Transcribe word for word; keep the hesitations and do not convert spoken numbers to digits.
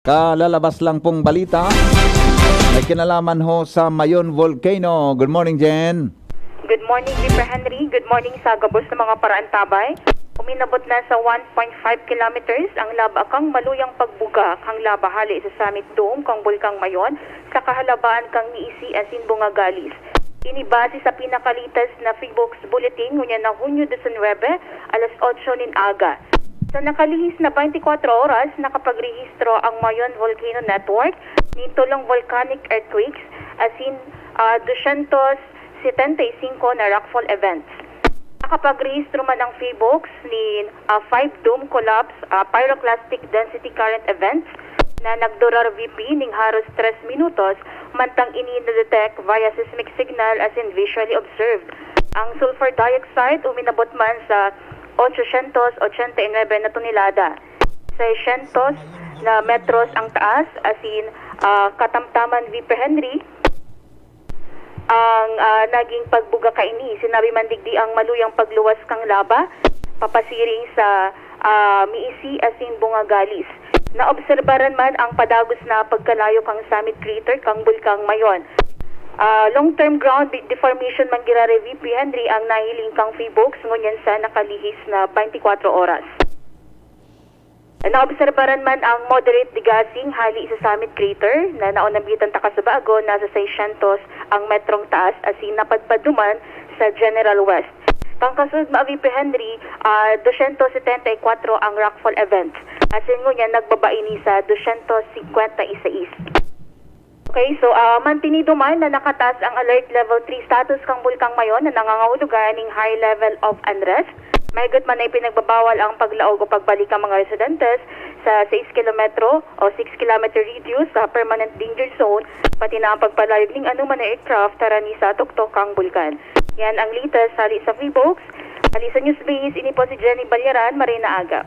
Kalalabas lang pong balita, may kinalaman ho sa Mayon Volcano. Good morning, Jen. Good morning, Mister Henry. Good morning sa gabos na mga paraantabay. Uminabot na sa one point five kilometers ang laba kang maluyang pagbuga kang laba hali sa summit dome kang Bulkang Mayon sa kahalabaan kang Miisi asin Bungagalis. Ini base sa pinakalitas na Phyvoox Bulletin ngunyan na Hunyo disinwebe, alas otso nin aga. Sa nakalihis na twenty-four oras, nakapagrehistro ang Mayon Volcano Network nin tolong volcanic earthquakes asin ah, dosyentos setenta y cinco na rockfall events. Nakapagrehistro man ang Phyvoox nin ah, five dome collapse ah, pyroclastic density current events na nagdurar V P ning haros tres minutos, mantang ini na-detect via seismic signal asin visually observed. Ang sulfur dioxide uminabot man sa ochocientos ochenta y nuebe na tonelada, seiscientos na metros ang taas, asin ah, katamtaman, Mister Henry, ang ah, naging pagbuga kaini. Sinabi man digdi ang maluyang pagluwas kang laba papasiring sa ah, Miisi asin Bungagalis. Naobserbaran man ang padagos na pagkalayo kang summit crater kang Bulkang Mayon. Ah, long-term ground de- deformation man giraray, Mister Henry, ang nahiling kang Phyvoox ngunyan sa nakalihis na twenty-four oras. Naobserbaran man ang moderate degassing hali sa summit crater na naunambitan ta kasubago, nasa seiscientos ang metrong taas asin napadpad duman sa General West. Kan kasunod, Mister Henry, ah, dosyentos setenta y kuwatro ang rockfall events. Asin ngunyan nagbaba ini sa dosyentos singkwenta y seis. Okay, so ah, mantinido man na nakataas ang Alert Level three status kang Bulkang Mayon na nangangahulugan ning high level of unrest. Mahigit man na ipinagbabawal ang paglaog o pagbalik kan mga residentes sa sais kilometro o six kilometer radius sa permanent danger zone, pati na ang pagpalayog ning anoman na aircraft harani sa tuktok kang bulkan. Yan ang latest hali sa Phyvoox. Hali sa Newsbase, ini po si Jenny Balyaran, maray na aga.